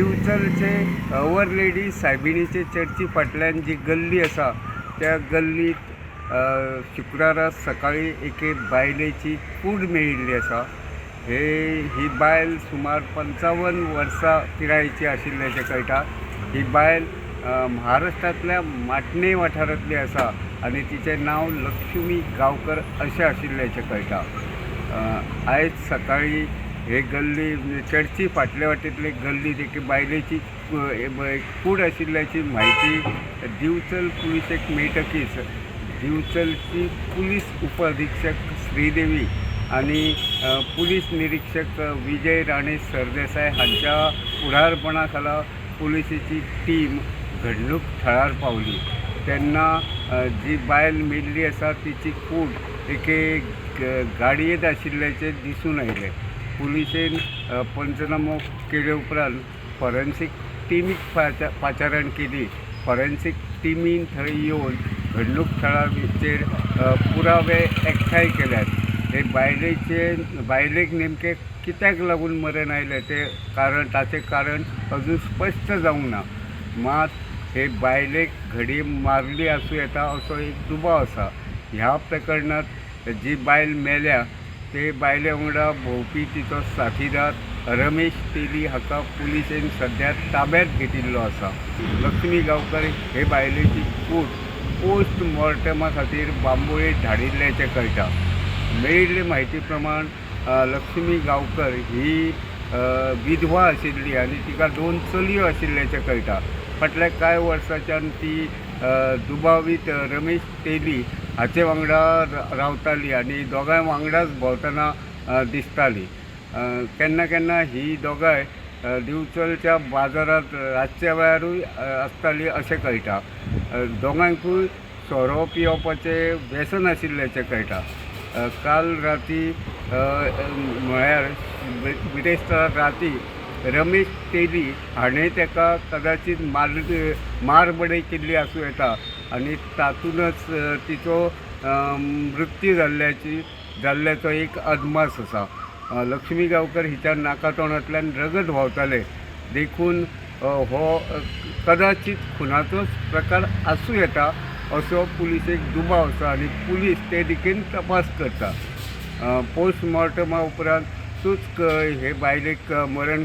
दिवचलचे our lady सायबिणीचे चर्ची फाटल्यान जी गल्ली आसा त्या गल्लीत शुक्रारा सकाळी एके बायलेची कूड मेळिल्ली आसा. हे ही बायल सुमार 55 वर्सां पिरायेची आशिल्ल्याचें कळटा. ही बायल महाराष्ट्रांतल्या माटणे वाठारांतली आसा आनी तिचें नांव लक्ष्मी गांवकर अशें आशिल्ल्याचें कळटा. आयज सकाळी हे गल्ली, चर्ची फाटल्या वाटेंतले गल्लीत एके बायलेची कूड आशिल्ल्याची म्हायती दिवचल पुलिसेक मेळटकीच दिवचलची पुलीस उपअधिक्षक श्रीदेवी आनी पुलीस निरीक्षक विजय राणे सरदेसाय हांच्या फुडारपणा खाला पुलिसेची टीम घडणूक थळार पावली तेन्ना जी बायल मेल्ली आसा तिची कूड एके गाडयेंत आशिल्ल्याचें दिसून आयलें. पुलिशेन पंचनामो केले उपरांत फॉरेन्सीक टिमीक पाचारण केली. फॉरेन्सीक टिमीन थंय येवन घडणूक थळाचेर पुरावे एकठांय केल्यात. हे बायलेक नेमकें कित्याक लागून मरण आयलें तें कारण, ताचें कारण अजून स्पश्ट जावंक ना. मात हे बायलेक घडये मारली आसूं येता असो एक दुबाव आसा. ह्या प्रकरणांत जी बायल मेल्या ते बायले वांगडा भोंवपी तिचो साथीदार रमेश तेली हाका पुलिशेन सद्या ताब्यांत घेतिल्लो आसा. लक्ष्मी गांवकर हे बायलेची कूड पोस्ट मॉर्टमा खातीर बांबोळे धाडिल्ल्याचें कळटा. मेळिल्ले म्हायती प्रमाण लक्ष्मी गांवकर ही विधवा आशिल्ली आनी तिका दोन चलयो आशिल्ल्याचें कळटा. फाटल्या कांय वर्सांच्यान ती दुबावीत रमेश तेली हाचे वांगडा रावताली आनी दोगांय वांगडाच भोंवतना दिसताली. केन्ना केन्ना ही दोगांय दिवचलच्या बाजारांत रातच्या वेळारूय आसताली अशें कळटा. दोगांयकूय सोरो पिवपाचें व्यसन आशिल्ल्याचें कळटा. काल राती, म्हळ्यार बिरेस्तारा राती, रमेश तेली हाणें ताका कदाचीत मार बडय केल्ली आसूं येता आनी तातूंतच तिचो मृत्यू जाल्ल्याचो एक अदमास आसा. लक्ष्मी गांवकर हिच्या नाका तोंडांतल्यान रगत व्हांवतालें, देखून हो कदाचीत खुनाचोच प्रकार आसूं येता असो पुलिसेक दुबाव आसा आनी पुलीस ते दिकेन तपास करता. पोस्टमॉर्टमा उपरांतूच हे बायलेक मरण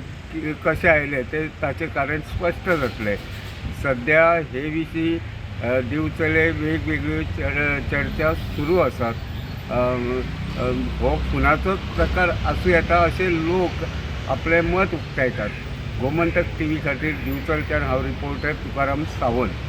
कशें आयलें तें, ताचें कारण स्पश्ट जातलें. सद्या हे विशीं दिवचले वेगवेगळ्यो चर्चा सुरू आसात. हो खुनाचोच प्रकार आसूं येता अशें लोक आपलें मत उक्तायतात. गोमंतक टीव्ही खातीर दिवचलच्यान हांव रिपोर्टर तुकाराम सावंत.